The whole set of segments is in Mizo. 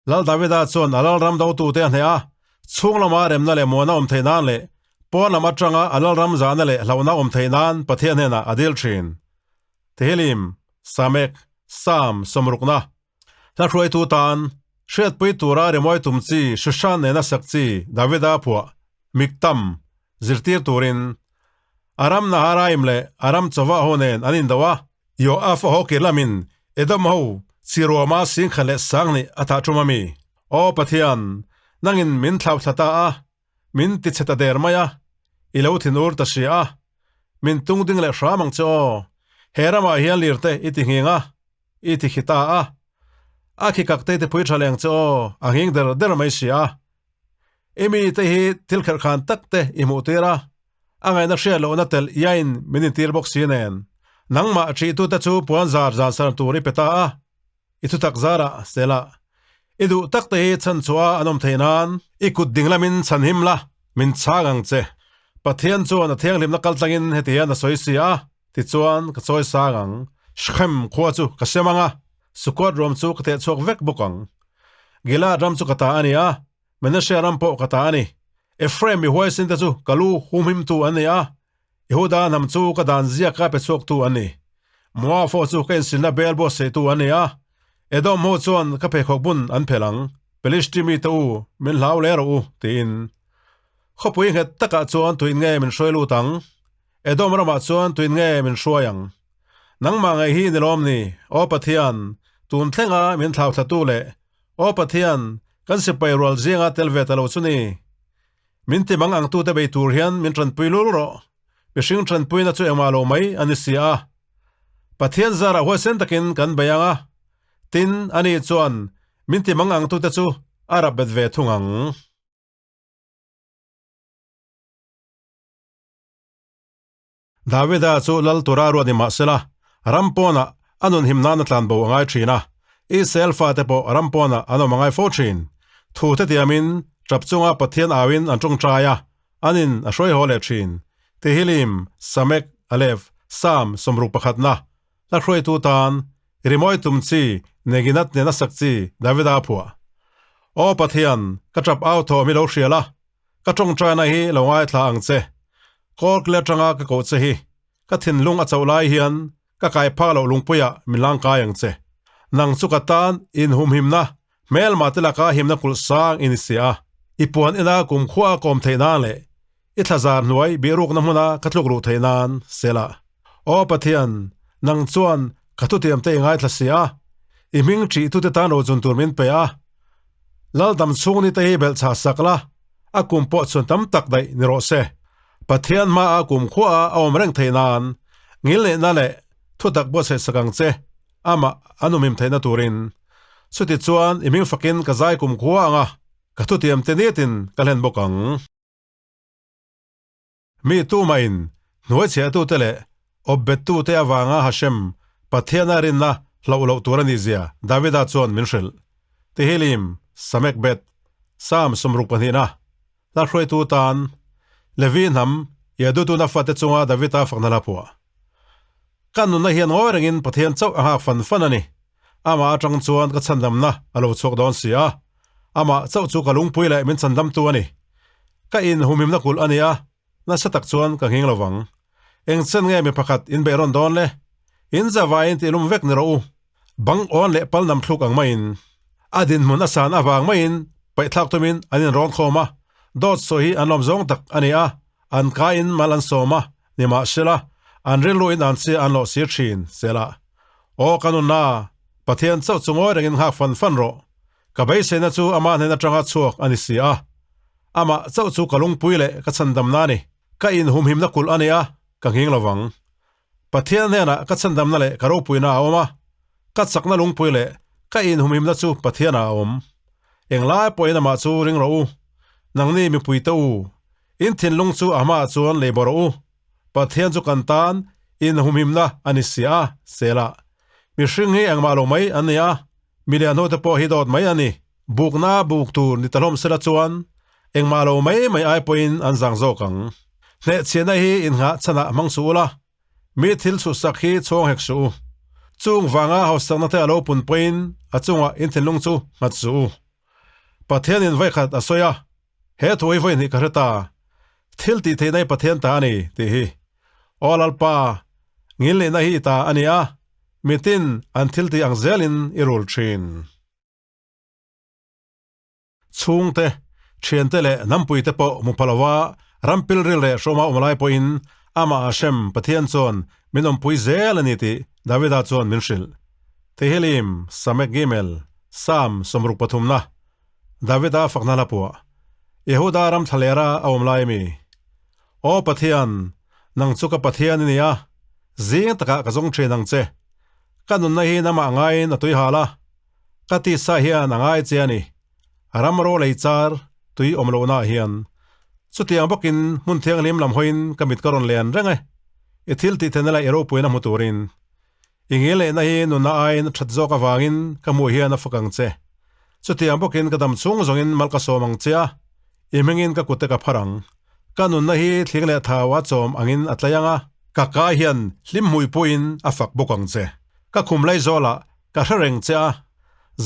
Lal Davida chuan a lalram dotute a hneh a, chhung lama remna leh muana awm theih nan leh pawn lam atanga a lalram zahna leh hlauhna awm theih nan Pathian hnenah a dil thin. Tehillim, Samek, Sam, Sawmrukna, Hla hruaitu tan, hriatpui tura rimawi tum chi Shushan nena sak chi Davida phuah, Miktam, zirtir turin Aram Naharaim leh Aram Chawah ho nen an indo a, Yoav a haw kir lamin Edom ho chi ruama singkhat leh sang nih a thah tum a mi? Aw Pathian, nangin min thlauh thla ta a, min ti chhe ta der mai a, i lo thin ur ta si a, min tung ding leh hram ang che aw. He ramah hian lirte i ti nghing a, i ti khi ta a, a khi kak te i ti pui tha leng che aw, a nghing der der mai si a. I mite hi thil kherhkhan tak te i hmuh tir a, A ngaihna hriat lohna tel iain min intir bawk si nen, nangmah ṭihtute chu puan zar zan sar tur i pe ta a, i thutak zarah Selah, i duh tak te hi chhan chhuah an awm theih nan i kut ding lamin chhan him la, min chhang ang che. Pathian chuan a thianghlimna kal tlangin heti hian a sawi si a, tichuan ka chawi sang ang, Shechem khua chu ka sem ang a, Sukkot ruam chu ka tehchhuak vek bawk ang. Gilead ram chu ka ta a ni a, Manasseh ram pawh ka ta a ni. Ephraim mi huaisinte chu ka lu humhimtu an ni a, Yehuda hnam chu ka dan ziaka pe chhuaktu an ni. Moab ho chu ka insilna bel buatsaihtu an ni a, Edom ho chuan ka pheikhawk bun an phelh ang, Pelishti mite u, min hlau leh rawh u, tiin. Khawpui nghet takah chuan tuin nge min hruai lut ang? Edom ramah chuan tuin nge min hruai ang? Nangmah ngaih hi ni lawm ni, Aw Pathian, tun thlenga min thlauhthlatu leh Aw Pathian, kan sipai rual zinga tel ve ta lo chu ni. Min ti mang angtute bei tur hian min tanpui lul rawh. Mihring tanpuina chu engmah lo mai a ni si a. Pathian zarah huaisen takin kan bei ang a, tin, ani chuan min ti mang angtute chu a rap bet ve thung ang. Davida chu lal tura ruat ni mah sela, ram pawnah a nun him nan a tlan bo a ngai thin a, Israel fate pawh ram pawnah an awm a ngai fo thin. Thu te tiamin tap chunga Pathian auin an tawngtai a, an in a hruai haw leh thin. Tehillim, Samek, Aleph, Sam, 61 na, hla hruaitu tan, rimawi tum chi, Neginat nena sak chi, Davida a phuah. Aw Pathian, ka tap au thawm hi lo hrial a, Ka tawngtaina hi lo ngaithla ang che. Kawlkil atanga ka koh che hi, ka thinlung a chauh lai hian ka kai phak loh lungpuiah min langkai ang che. Nang chu ka tan inhumhimna, hmelma te laka himna kulh sang i ni si a. I puan ina kumkhua a kawm theih nan leh i thlazar hnuai bihrukna hmuna ka tluk ruh theih nan, Selah. Aw Pathian, nang chuan ka thutiam te i ngaithla si a, i hming ṭihtute tan rojun tur min pe a. Laldam chhung ni te hi belh chah sak la, a kum pawh chhun tam tak daih ni rawh se. Pathian hmaah kum khuaah a awm reng theih nan, ngilneihna leh thutak buatsaih sak ang che, amah an umhim theihna turin. Chutichuan i hming fakin ka zai kum khua ang a, ka thutiam te nitin ka hlen bawk ang. Mi tumahin hnuaichhiahtute leh awpbettute avanga Hashem, Pathiana rinna hlauh loh tur a nih zia Davida chuan min hrilh. Tehillim, Samek Bet, Psalm 62, Hla hruaitu tan, Levi hnam, Yedutuna fate chunga Davida fakna hla phuah. Ka nunna hian ngawi rengin Pathian chauh a nghak fan fan a ni. Amah atang chuan ka chhandamna a lo chhuak dawn si a. Amah chauh chu ka lungpui leh min chhandamtu a ni. Ka inhumhimna kulh a ni a, nasa tak chuan ka nghing lovang. Eng chen nge mi pakhat in beih rawn dawn le? In zavaiin tihlum vek ni rawh u. Bang awn leh pal nam thluk ang maiin, a dinhmun a san avang maiin paihthlak tumin an inrawn khawm a, dawt sawi hi an lawm zawng tak a ni a, an kaiin mal an sawm a, nimahsela, an rilruin an chi an lawh sir thin, Selah. Aw ka nunna, Pathian chauh chu ngawi rengin nghak fan fan rawh. Ka beiseina chu amah hnen atanga chhuak a ni si a. Amah chauh chu ka lungpui leh ka chhandamna a ni. Ka inhumhimna kulh a ni a, ka nghing lovang. Pathian hnenah ka chhandamna leh ka ropuina a awm a, ka chakna lungpui leh ka inhumhimna chu Pathianah a awm. Englai pawhin amah chu ring rawh u. Nangni mipuite u, in thinlung chu a hmaah chuan lei bawh rawh u. Pathian chu kan tan inhumhimna a ni si a, Selah. Mihring hi engmah lo mai an ni a, milian hote pawh hi dawt mai a ni. Bukna buk tur ni ta hlawm sela chuan engmah lo mai mai ai pawhin an zang zawk ang. Hnehchhiahna hi innghah chhanah hmang suh ula, mi thil chhuhsak hi chhawng hek suh u. Chung vanga hausakna te a lo pun pawhin a chungah in thinlung chu nghat suh u. Pathianin vawikhat a sawi a, He thu hi vawi hnih ka hre ta, thil tih theihna hi Pathian ta a ni, tih hi. Aw Lalpa, ngilneihna hi i ta a ni a, mitin an thil tih ang zelin i rul thin. Chhungte, thiante leh hnampuite pawh hmu pha lova ram pilril leh hrawma awm lai pawhin amah Hashem Pathian chuan min awmpui zel a ni tih Davida chuan min hrilh. Tehillim, Samek Gimel, Psalm 63 na, Davida fakna hla puah, Yehuda ram thlalera a awm lai mi. Aw Pathian, nang chu ka Pathian i ni a, zing takah ka zawng thin ang che. Ka nunna hi namah ngaiin a tui hal a, Ka tisa hian a ngai che a ni. Ram ro lei char tui awm lohnaah hian. Chutiang bawkin hmun thianghlim lam hawiin ka mit ka rawn len reng e. I thil tih theihna leh i ropuina hmu turin. I ngil lehna hi nunna aiin a that zawk avangin ka hmuh hian a fak ang che. Chutiang bawkin ka dam chhung zawngin mal ka sawm ang che a, i hmingin ka kute ka phar ang. Ka nunna hi thling leh thau a chawm angin a tlai ang a. Ka ka hian hlim hmui puiin a fak bawk ang che. Ka khum lai zawlah Ka hre reng che a,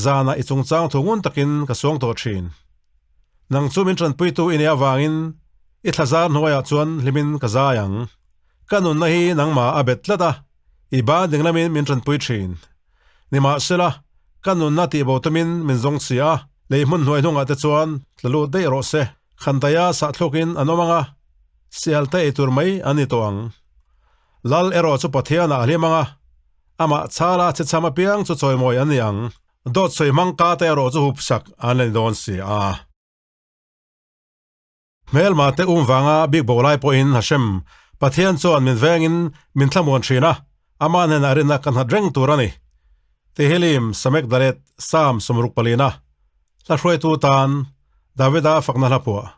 zanah i chungchang thu ngun takin ka suang tawh thin. Nang chu min tanpuitu i nih avangin i thlazar hnuaiah chuan hlimin ka zai ang. Ka nunna hi nangmah a bet tlat a, i ban ding lamin min tanpui thin. Nimahsela, ka nunna tihbo tumin min zawng si a, lei hmun hnuai hnungah te chuan tla lut daih rawh se. Khandaia sahthluk-in an awm ang a, sialte ei tur mai an ni tawh ang. Lal erawh chu Pathianah a hlim ang a, amah chala che cham apiang chu chawimawi an ni ang. Dawt sawi hmang ka te erawh chu hupsak an la ni dawn si a. Hmelma te um vanga bik bo lai pawhin Hashem, Pathian chuan min vengin min thlamuan thin a, ama hnenah rinna ka nghat reng tur a ni. Tehillim, Samek Dalet, Psalm 64, Hla hruaitu tan Davida fakna hla phuah.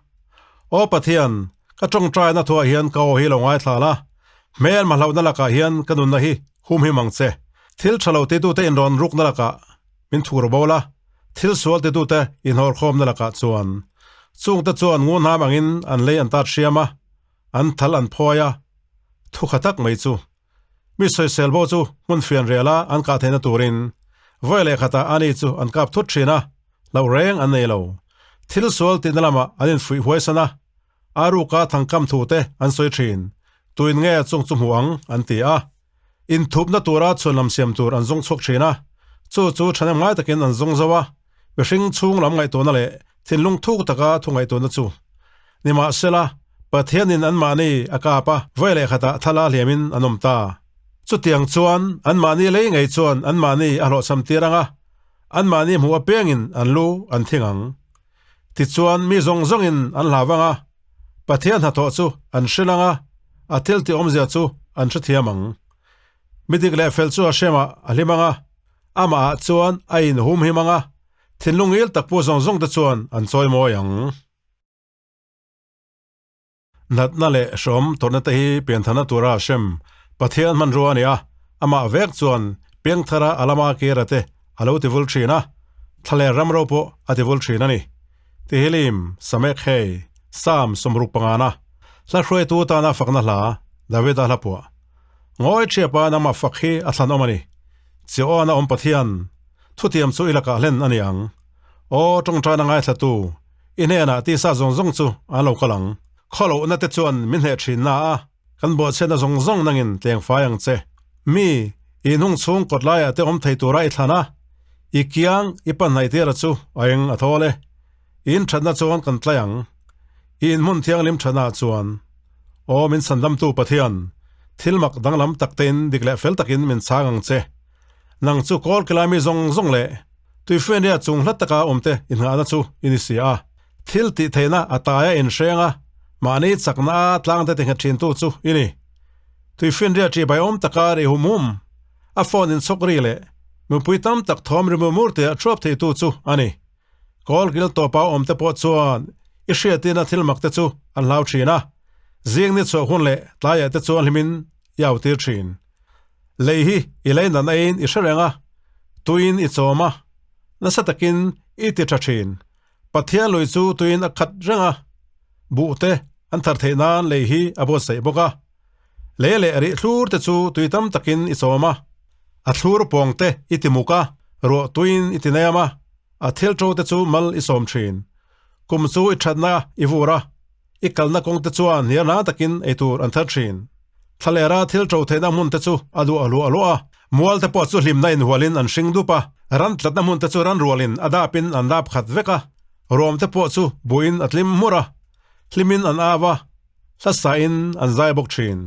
Aw Pathian, ka tawngtaina thuah hian ka aw hi lo ngaithla la, hmelma hlauhna lakah hian ka nunna hi humhim ang che. Thil tha lo titute inrawn rukna lakah min thur bo la, thil sual titute inhawrkhawmna lakah chuan. Chungte chuan ngunham angin an lei an tat hriam a, an thal an phawi a, thu kha tak mai chu. Mi sawisel bo chu hmun fian riala an kah theihna turin vawi leh khatah ani chu an kap thut thin a, hlauh reng an nei lo. Thil sual tihna lamah an infuih huaisan a, a ruka thangkam thu te an sawi thin. Tuin nge chung chu hmu ang? an ti a. Inthupna tura chhuanlam siam tur an zawng chhuak thin a, chu chu thahnem ngai takin an zawng zo a, mihring chhung lam ngaihtuahna leh thinlung thuk taka thu ngaihtuahna chu. Nimahsela, Pathianin anmahni a kap a, vawi leh khatah thala hliamin an awm ta. Chutiang chuan anmahni lei ngei chuan anmahni a hlawhchham tir ang a, anmahni hmuh apiangin an lu an thing ang. Tichuan mi zawng zawngin an hlau ang a, Pathian hnathawh chu an hrilh ang a, a thil tih awmzia chu an hrethiam ang. Mi dik leh fel chu Hashemah a hlim ang a, amahah chuan a inhumhim ang a, thinlung ngil tak pu zawng zawngte chuan an chawimawi ang. Natna leh hrawm tawrhna te hi pianthana tura hrem Pathian hmanrua a ni a, amah vek chuan piangthara a lama kira te a lo tivul thin a, thla leh ram ro pawh a tivul thin a ni. Tehillim, Samek hei, Psalm 65, Hla hruaitu tana fakna hla, Davida hla puah. Ngawi thiapa nangmah fak hi a thlan awm a ni. Chiawn a awm Pathian, thutiam chu i lakah hlen a ni ang. Aw, tawngtaina ngaithlatu, I hnenah tisa zawng zawng chu an lo kal ang. Khawlohna te chuan min hneh thin na a, kan buahchhiatna zawng zawng nangin tleng fai ang che. Mi, i hnung chhung kawt laiah te awm thei tura i thlan a, i kiang i pan hnaih tira chu a eng a thawl e. I inthatna chuan kan tlai ang. I inhmun thianghlim thatnaah chuan, Aw min chhandamtu Pathian, thil mak danglam tak tein dik leh fel takin min chhang ang che. Nang chu kawl kilai mi zawng zawng leh Tuifianria chung hla taka awmte inngahna chu i ni si a. Thil tih theihna a taia inhreng a, mahni chakna a tlangte ti nghet thintu chu i ni. Tuifianria ṭihbai awm taka ri hum hum, a phone inchhawk ri leh mipui tam tak thawm ri mur mur tia thuap theitu chu a ni. Kawlkil tawpa awmte pawh chuan i hriatina thil makte chu an hlau thin a, zing ni chhuah hun leh tlaiah te chuan hlimin i au tir thin. Lei hi i lei dan aiin i hre reng a, tuiin i chawm a, nasa takin i ti tha thin. Pathian lui chu tuiin a khat reng a, buhte an thar theih nan lei hi a buatsaih bawk a. Lei leh rih thlur te chu tui tam takin i chawm a, a thlur pawng te i ti muk a, ruah tuiin i ti nem a. A thil ṭo te chu mal i sawm ṭhin. Kum chu i ṭhatna i vur a, i kalna kawng te chuan hnialna takin ei tur an thar ṭhin. Thlalera thil ṭo theihna hmun te chu a duah luah luah a, mual te pawh chu hlimna inhualin an hring dup a, ran tlatna hmun te chu ran rualin a dapin an dap khat vek a, ruam te pawh chu buhin a tlim hmur a, hlimin an au a, hlasain an zai bawk ṭhin.